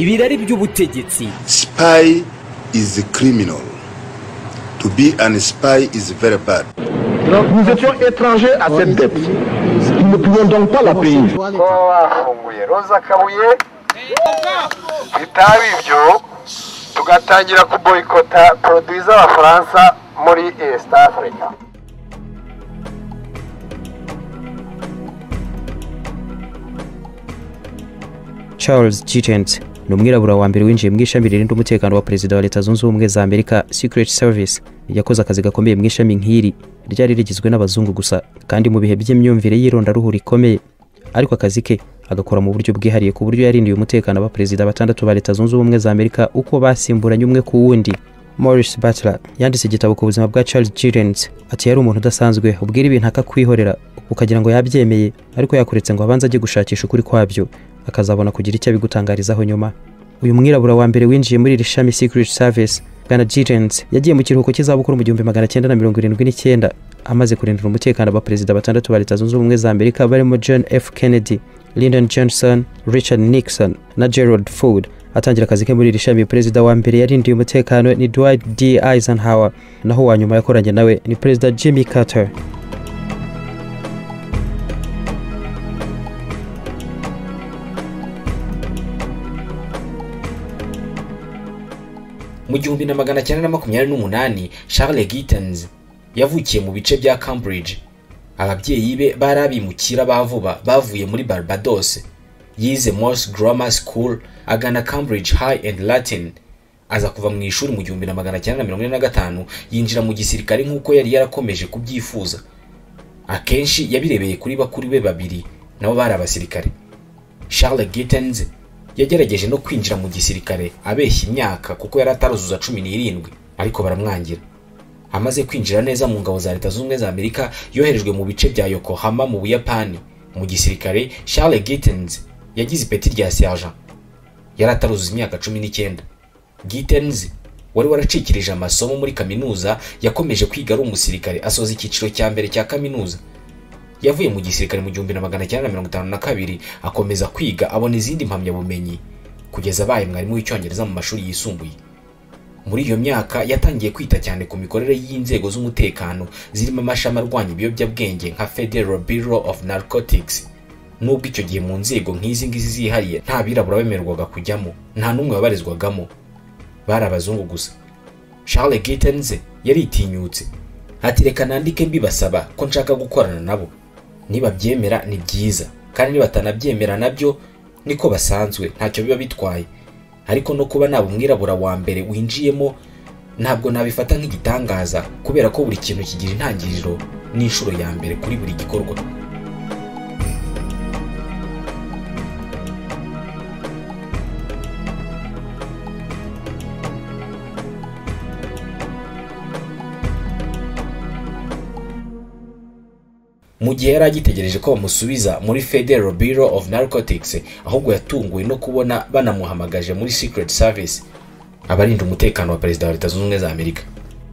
Ibirari by'ubutegetsi. Spy is a criminal. To be an spy is very bad. Nous étions étrangers à cette dette. Nous ne pouvions donc pas la payer. Kuba bafunguye Roza Kabuye, bitaba ibyo tugatangira kuboyikota produits z'Abafaransa muri East Africa. Charles Gittens ni umwirabura wa mbere winjiye mu ishami ririnda umutekano wa perezida wa Leta Zunze Ubumwe za Amerika, Secret Service. Yakoze akazi gakomeye mu ishami nk'iri ryari rigizwe n'abazungu gusa, kandi mu bihe by'imyumvire y'irondaruhu rikomeye, ariko akazi ke agakora mu buryo bwihariye ku buryo yarindiye umutekano abaperezida batandatu ba Leta Zunze Ubumwe za Amerika uko basimburanye umwe ku wundi. Morris Butler yanditse igitabo ku buzima bwa Charles Gittens. Ati yari umuntu udasanzwe, ubwira ibintu akakwihorera ukagira ngo yabyemeye, ariko yakuretse ngo abanze ajye gushakisha ukuri kwabyo, akazabona kugira icyo abigutangarizaho nyuma. Uyu mwirabura wa mbere winjiye muri iri shami Secret Service, Bwana Gittens, yagiye mu kiruhuko cy'izabukuru mu 1979, amaze kurindira umutekano abaperezida batandatu ba Leta Zunze Ubumwe za Amerika barimo John F. Kennedy, Lyndon Johnson, Richard Nixon na Gerald Ford. Atangira akazi ke muri iri shami, perezida wa mbere yarindiye umutekano ni Dwight D. Eisenhower, naho uwa nyuma yakoranye nawe ni Perezida Jimmy Carter. Mu 1928, Charles Gittens yavukiye mu bice bya Cambridge. Ababyeyi be bari abimukira ba vuba bavuye muri Barbados. Yize Morse Grammar School, agana Cambridge High and Latin. Aza kuva mu ishuri mu 1945, yinjira mu gisirikare nk'uko yari yarakomeje kubyifuza. Akenshi yabirebeye kuri bakuru be babiri, nabo bari abasirikare. Charles Gittens yagerageje no kwinjira mu gisirikare abeshya imyaka kuko yari ataruzuza 17, ariko baramwangira. Amaze kwinjira neza mu ngabo za Leta Zunze Ubumwe za Amerika, yoherejwe mu bice bya Yokohama mu Buyapani. Mu gisirikare, Charles Gittens yagize ipeti rya sergeant. Yari ataruzuza imyaka 19. Gittens wari waracikirije amasomo muri kaminuza, yakomeje kwiga ari umusirikare, asoza icyiciro cya mbere cya kaminuza. Yavuye mu gisirikare mu 1952, akomeza kwiga abona izindi mpamyabumenyi kugeza abaye mwarimu w'icyongereza mu mashuri yisumbuye. Muri iyo myaka yatangiye kwita cyane ku mikorere y'inzego z'umutekano zirimo amashami arwanya ibiyobyabwenge nka Federal Bureau of Narcotics. Nubwo icyo gihe mu nzego nk'izi ngizi zihariye nta birabura bemererwaga kujyamo, nta n'umwe wabarizwagamo, bari abazungu gusa. Charles Gittens yaritinyutse ati reka nandike mbibasaba ko nshaka gukorana nabo, nibabyemera ni byiza, kandi nibatanabyemera nabyo niko basanzwe, ntacyo biba bitwaye. Ariko no kuba naba umwirabura wa mbere winjiyemo ntabwo nabifata nk'igitangaza, kubera ko buri kintu kigira intangiriro n'inshuro ya mbere kuri buri gikorwa. Mu gihe yari agitegereje ko bamusubiza muri Federal Bureau of Narcotics, ahubwo yatunguwe no kubona banamuhamagaje muri Secret Service, abarinda umutekano wa perezida wa Leta Zunze Ubumwe za Amerika.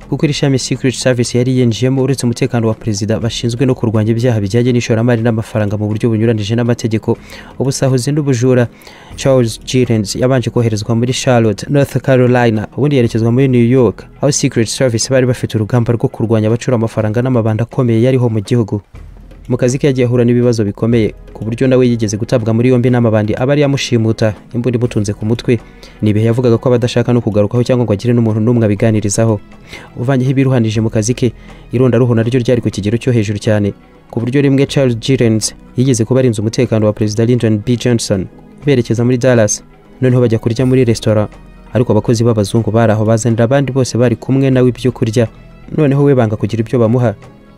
Kuko iri shami Secret Service yari yinjiyemo, uretse umutekano wa perezida, bashinzwe no kurwanya ibyaha bijyanye n'ishoramari n'amafaranga mu buryo bunyuranije n'amategeko, ubusahuzi n'ubujura. Charles Gittens yabanje koherezwa muri Charlotte, North Carolina, ubundi yerekezwa muri New York, aho Secret Service bari bafite urugamba rwo kurwanya abacura amafaranga n'amabanda akomeye yariho mu gihugu. Mu kazi ke yagiye ahura n'ibibazo bikomeye, ku buryo nawe yigeze gutabwa muri yombi n'amabandi aba ari yamushimuta imbunda imutunze ku mutwe. Ni ibihe yavugaga ko abadashaka no kugarukaho cyangwa ngo agire n'umuntu n'umwe abiganirizaho. Uvanyeho ibiruhanije mu kazi ke, irondaruhu naryo ryari ku kigero cyo hejuru cyane, ku buryo rimwe Charles Gittens yigeze kuba arinze umutekano wa Perezida Lyndon B. Johnson berekeza muri Dallas, noneho bajya kurya muri restaurant, ariko abakozi b'abazungu bari aho bazanira abandi bose bari kumwe nawe ibyo kurya, noneho we banga kugira ibyo bamuha.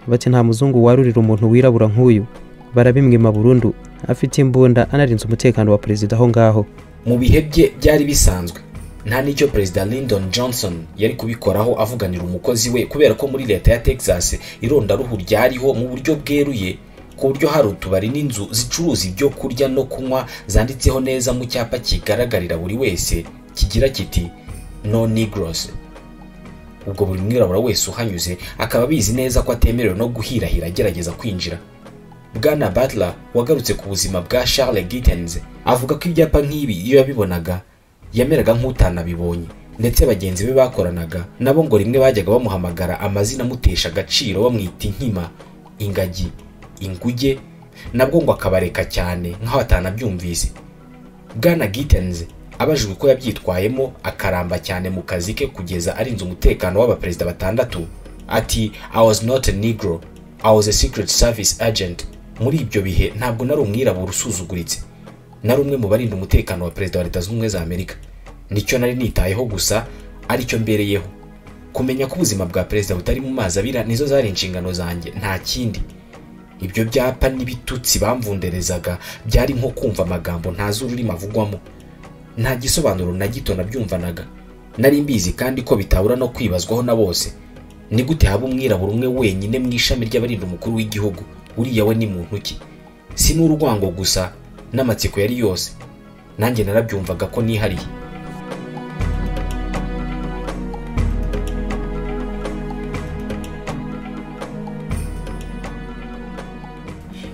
Bati nta muzungu warurira umuntu wirabura nk'uyu, barabimwima burundu, afite imbunda anarinze umutekano wa perezida aho ngaho. Mu bihe bye byari bisanzwe, nta n'icyo Perezida Lyndon Johnson yari kubikoraho avuganira umukozi we, kubera ko muri leta ya Texas irondaruhu ryariho mu buryo bweruye, ku buryo hari utubari n'inzu zicuruza ibyo kurya no kunywa zanditseho neza mu cyapa kigaragarira buri wese kigira kiti no Negroes. Ubwo buri mwirabura wese uhanyuze akaba abizi neza ko atemerewe no guhirahira agerageza kwinjira. Bwana Butler wagarutse ku buzima bwa Charles Gittens avuga ko ibyapa nk'ibi iyo yabibonaga yameraga nk'utanabibonye, ndetse bagenzi be bakoranaga nabo ngo rimwe bajyaga bamuhamagara amazina amutesha agaciro, bamwita inkima, ingagi, inguge, nabwo ngo akabareka cyane nk'aho atanabyumvise. Bwana Gittens abajijwe uko yabyitwayemo akaramba cyane mu kazi ke kugeza arinze umutekano w'abaperezida batandatu, ati "I was not a negro, I was a secret service agent. Muri ibyo bihe ntabwo nari umwirabura usuzuguritse, nari umwe mu barinda umutekano wa perezida wa Leta Zunze Ubumwe za Amerika. Nicyo nari nitayeho gusa, aricyo mbereyeho. Kumenya ko ubuzima bwa perezida butari mu mazi abira nizo zari inshingano zanjye, nta kindi. Ibyo byapa n'ibitutsi bamvunderezaga byari nko kumva amagambo ntazi ururimi avugwamo. Nta gisobanuro na gito nabyumvanaga. Nari mbizi kandi ko bitabura no kwibazwaho na bose. Ni gute haba umwirabura umwe wenyine mu ishami ry'abarinda umukuru w'igihugu? Uriya we ni muntu ki? Si n'urwango gusa, n'amatsiko yari yose. Nanjye narabyumvaga ko nihariye."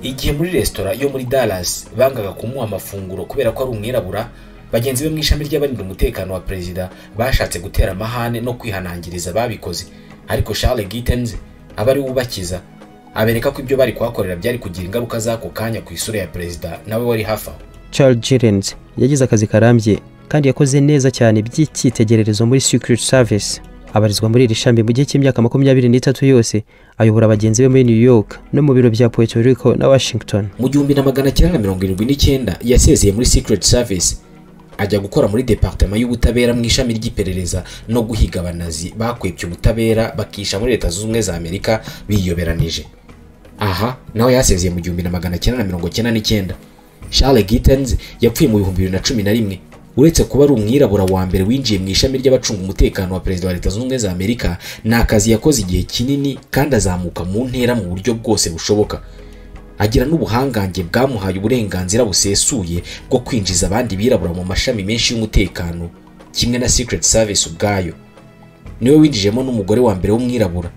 Igihe muri resitora yo muri Dallas bangaga kumuha amafunguro kubera ko ari umwirabura, bagenzi be mu ishami ry'abarinda umutekano wa perezida bashatse gutera amahane no kwihanangiriza babikoze, ariko Charles Gittens aba ari wubakiza, abereka ko ibyo bari kuhakorera byari kugira ingaruka z'ako kanya ku isura ya perezida nawe wari hafi aho. Charles Gittens yagize akazi karambye kandi yakoze neza cyane by'icyitegererezo muri Secret Service. Abarizwa muri iri shami mu gihe cy'imyaka 23 yose, ayobora bagenzi be muri New York no mu biro bya Puerto Rico na Washington. Mu 1979 yasezeye muri Secret Service ajya gukora muri departement y'ubutabera mu ishami ry'iperereza no guhiga abanazi bakwepye ubutabera bakisha muri Leta Zunze Ubumwe za Amerika biyoberanije. Aha nawe yasezeye mu 1999. Charles Gittens yapfuye mu 2011. Uretse kuba ari umwirabura wa mbere winjiye mu ishami ry'abacunga umutekano wa perezida wa Leta Zunze Ubumwe za Amerika, ni akazi yakoze igihe kinini kandi azamuka mu ntera mu buryo bwose bushoboka. Agira n'ubuhangange bwamuhaye uburenganzira busesuye bwo kwinjiza abandi birabura mu mashami menshi y'umutekano, kimwe na Secret Service ubwayo. Niwe winjijemo n'umugore wa mbere w'umwirabura.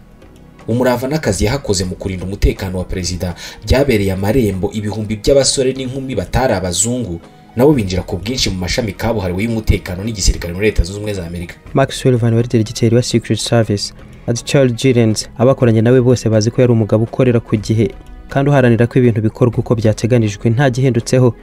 Umurava n'akazi yahakoze mu kurinda umutekano wa perezida byabereye amarembo ibihumbi by'abasore n'inkumi batari abazungu, nabo binjira ku bwinshi mu mashami kabuhariwe y'umutekano n'igisirikare muri Leta Zunze Ubumwe za Amerika. Max Sullivan wari diregiteri wa Secret Service ati Charles Gittens abakoranye nawe bose bazi ko yari umugabo ukorera ku gihe kandi uharanira ko ibintu bikorwa uko byateganijwe nta gihindutseho.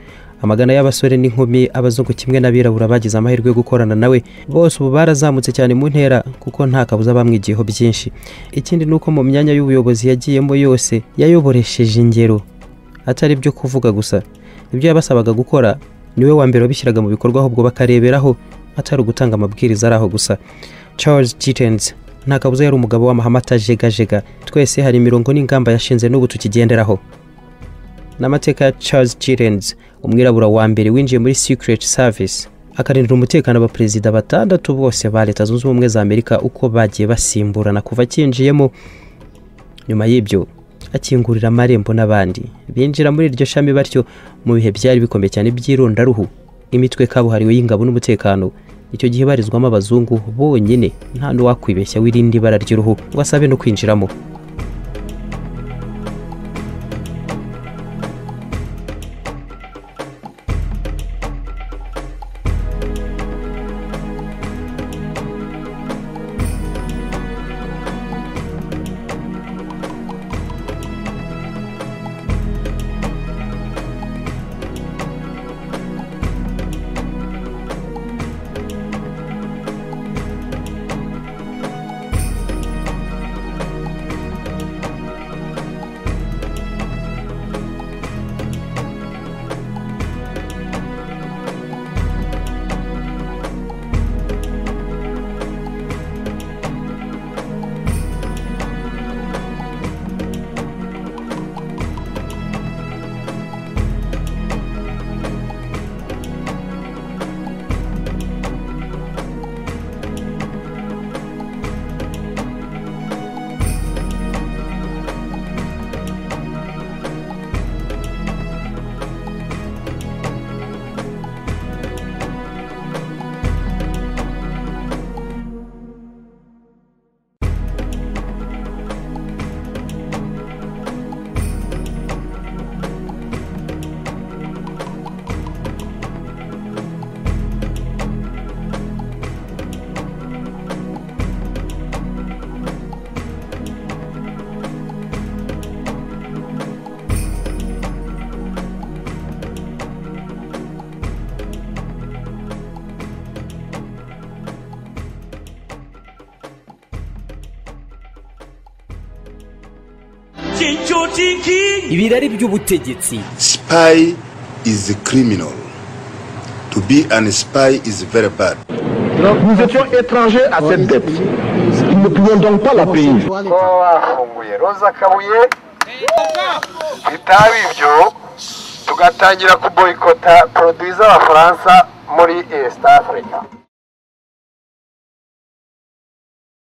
Amagana y'abasore n'inkumi, abazungu kimwe n'abirabura bagize amahirwe yo gukorana nawe bose ubu barazamutse cyane mu ntera kuko nta kabuza bamwigiyeho byinshi. Ikindi ni uko mu myanya y'ubuyobozi yagiyemo yose yayoboresheje ingero, atari byo kuvuga gusa. Ibyo yabasabaga gukora niwe wa mbere wabishyiraga mu bikorwa, ahubwo bakareberaho, atari ugutanga amabwiriza ari aho gusa. Charles Gittens nta kabuza yari umugabo w'amahame atajegajega. Twese hari imirongo n'ingamba yashinze n'ubu tukigenderaho. N'amateka ya Charles Gittens, umwirabura wa mbere winjiye muri Secret Service akarindira umutekano abaperezida batandatu bose ba Leta Zunze Ubumwe za Amerika uko bagiye basimburana kuva akinjiyemo. Nyuma y'ibyo akingurira amarembo n'abandi binjira muri iryo shami batyo mu bihe byari bikomeye cyane by'irondaruhu, imitwe kabuhariwe y'ingabo n'umutekano icyo gihe barizwamo abazungu bonyine, nta n'uwakwibeshya w'irindi bara ry'uruhu ngo asabe no kwinjiramo. Ibirari by'ubutegetsi. Spy is a criminal. To be an spy is very bad. Nous étions étrangers à cette dette. Nous ne pouvions donc pas la payer. Kuba bafunguye Roza Kabuye, bitaba ibyo tugatangira kuboyikota produits z'Abafaransa muri East Africa.